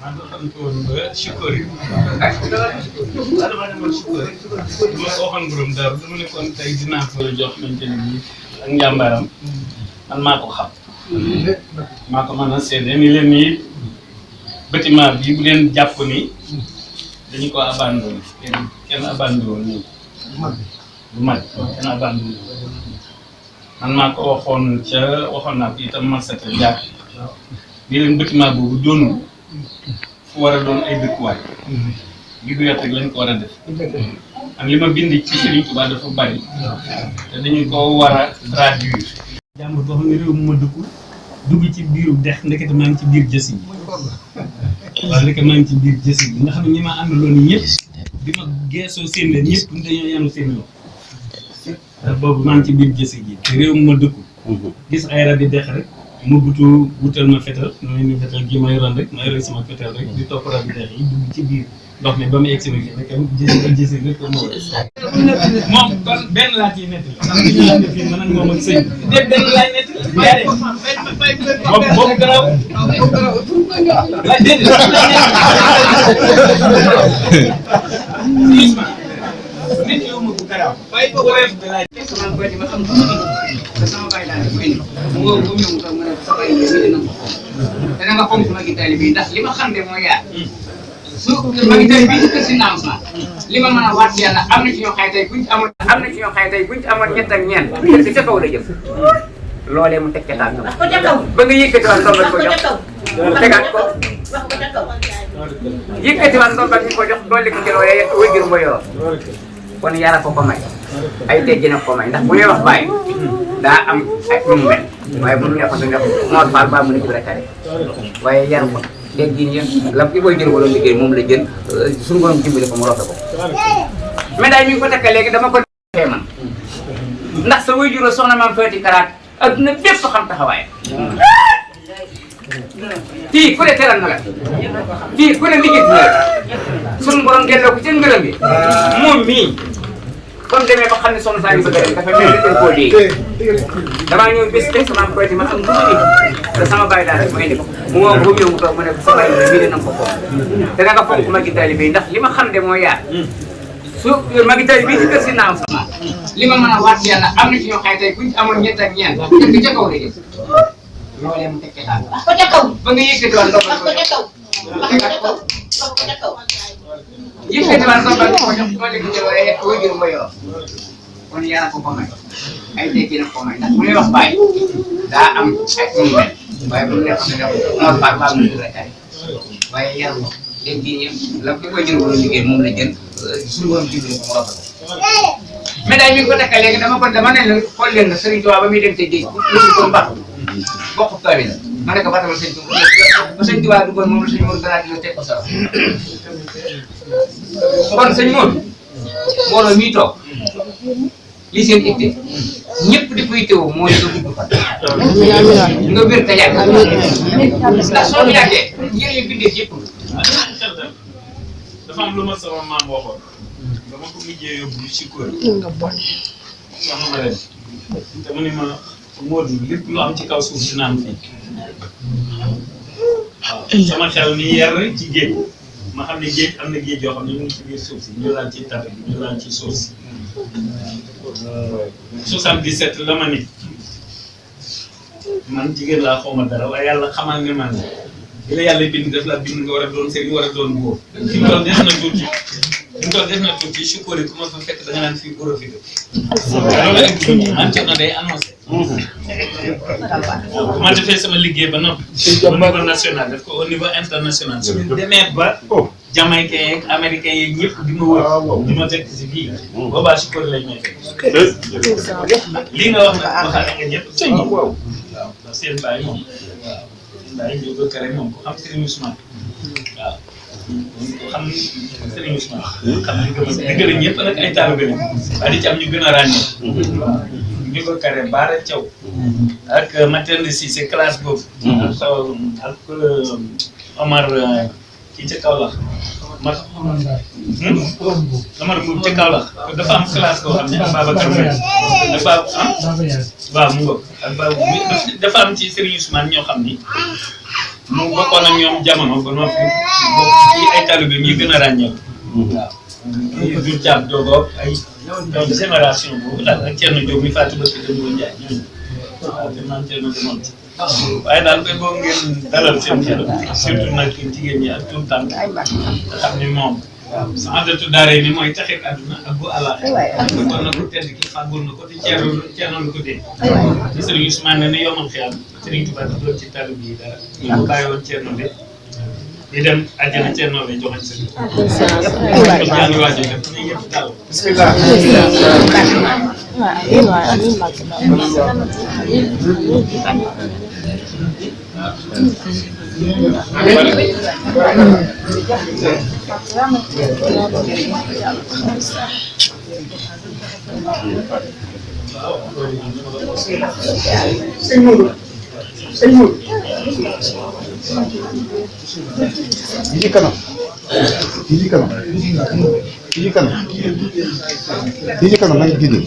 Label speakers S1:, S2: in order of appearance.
S1: man xam ko woon ba Chikori dama demoon Chikori ma waxoon borom dara dama ne kon tey dinaa ko jox xamante ne bii ak njàmbaaram man maa ko xam maa ko mën a seede ni leen nii bâtiment bi bu leen jàpp ni dañu ko abandonné kenn abandonné nii lu mag kenn abandonné man maa ko waxoon naa ko itam Marsata Diak ni leen bâtiment boobu doonul fu war a doon ay dëkkuwaay gi du yett rek lañ ko war a def ak li ma bind ci Serigne Touba dafa bari te dañu ko war a traduire jàmbur boo xam ne réew mu ma dugg ci biiru dex ndekete maa ngi ci biir jësi bi waaw ndekete maa ngi ci biir jësi bi nga xam ne ñi ma àndaloon ñëpp bi ma geesoo seen leen ñëpp dañoo yanu seen loxo boobu maa ngi ci biir jësi ji te réew mu ma gis ay rabi dex rek ma wutal ma fetal nooy ni fetal gi ma yoroon rek ma yore sama fetal rek di topp rabi dex yi dugg ci biir ndox mi ba mu egg si rek jësi rek moo moom kon benn laa ciy nettali ndax li ñu laajte fii man ak moom ak sëñ bi benn laay nettali boobu garaaw la déedéet nit yow ma bu garaaw
S2: sama baay ma xam ko sama baay daal ko indi mu woo bu ñëw mu toog mu ne sa baay yi dina ko te na nga fonk sama gitaali bi ndax li ma xam de mooy yaar su ma gitaali bi ci si naam ma li ma mën a waat yàlla am na ci ñoo xay tey buñ ci amoon ñett ak ñeent ci ca kaw la jëm loolee mu teg ca tànk ba nga yëkkatiwaat ndombal ko jox tegaat ko yëkkatiwaat ndombal ko jox dolli ko ci loolee wëjur ba yor kon yara ko may ay teggina ko may ndax bu ñuy wax bàyyi daa am ay nu mu mel waaye bu ñu nekkoon dañuy wax Mor Fall ba mu ne Ibra Kare waaye yar ko teggin yëpp la ki koy jël wala liggéey moom la jël suñu borom dimbali ko mu rofe ko médaille mi ngi ko takka léegi dama ko defee man ndax sa waajur soxna maam Faati Karaat adduna bépp xam taxawaay fii ku ne teral na la fii ku ne liggéey na la suñu borom delloo ko ci ngërëm bi moom mii comme demee ba xam ne soxna saa yu bëgg a dem dafa mel ni dañ koo dee damaa ñëw bés teg sama am koy ma xam tuuti te sama bàyyi daal rek ma indi ko mu woo ko ñëw mu toog mu ne sa bàyyi bi bii dina ko fonk te da nga fonk magi taali bi ndax li ma xam de mooy yaar su magi taali bii ci kër si naam sama li ma mën a waat yàlla am na ci ñoo xay tey buñ ci amoon ñett ak ñeent jëkk ca kaw la jëm loolee mu teg ca tànk ba nga yëkkatiwaat ndombal ko tegaat ko yëkkatiwaat ndombal ko jox dolli ko ci loolee wëjur ba yor kon yara ko may ay teggina ko may ndax bu ñuy wax bàyyi daa am ay nu mu mel waaye bu ñu nekkoon dañuy wax Mor Fall ba mu ne Ibra Kare waaye yar ko teggin yëpp la ki koy jël wala liggéey moom la jël suñu borom dimbali ko mu rofe ko médaille mi ngi ko takka léegi dama ne la xool leen na Serigne Touba ba muy dem ca géej lu ko mbax bokk tawi la ma ne ko batamal sëñ Touba ba sëñ Touba duggoon moom la sëñ Modou Galaat dina teg ko sara kon sëñ Modou mbooloo mii toog li seen itte ñëpp di koy teewoo mooy nga gudd fan nga wér te yàgg ndax soo yàggee njëriñ bindee yëpp
S1: dafa am lu ma sama maam waxoon dama ko mujjee yóbbu ci kër soxna ma leen te mu ne ma Modou lépp lu am ci kaw suuf dina am fii waaw sama xel ni yar ci géej ma xam ne géej am na géej yoo xam ne ñu ngi ci biir suuf si ñu laal ci tabe bi ñu laal ci suuf si 77 la ma nit man jigéen laa xaw ma dara waaye yàlla xamal ne man bi la yàlla bind def la bind nga war a doon sëriñ war a doon góor fi mu toll def na tuuti Chikori ku ma fa fekk da nga naan fii góor a fi def loolu man Thierno day annoncé bu ma defee sama liggéey ba noppi au niveau national def ko au niveau international suñu demee ba Jamaïcain yeeg Américain yeeg ñëpp di ma wër di ma fekk si fii boobaa Chikori lañ may fekk lii nga wax nag waxaale nga ñëpp waaw ndax seen bàyyi moom waaw Baye Ndiogou Kare moom ko xam Serigne Ousmane waaw ko xam Serigne Ousmane xam nañ ko dëgg la ñëpp nag ay taalibe lañ waaye di ci am ñu gën a ràññee waaw Ndiogou Kare Baara Thiaw ak Matende Cissé classe boobu ak Omar kii ca Kaolack ma dama doon ca Kaolack dafa am classe boo xam ne ak Babacar Mbaye ak waaw mu ngoog ak dafa am ci Serigne Ousmane ñoo xam ni mu bokkoon ak ñoom jamono ba noppi bokk ci ay taalibe yi gën a ràññeeku. waaw kii du jàpp doogoo ay génération boobu daal ak Thierno Diop mi Fatou Bakki Demba Ndiaye ñooñu waaw te naan Thierno demoon ci waaye daal koy boo ngeen dalal seen xel surtout nag jigéen ñi ak tout temps nga xam ni moom Saadatu Daarayni ni mooy taxit àdduna ak bu àllaaxira kon nag ku tedd ki fàggul na ko te Thierno lu ko dee te Serigne Ousmane ne yomal xiyam Serigne Touba di doon ci talu bi dara ñu bàyyi woon Thierno de di dem àjjana Thierno lay joxañ sa ñaani waajo def ni yëpp dal bismillah
S3: Ini kanam. Ini kanam. Ini kanam. Ini kanam nañ gidi.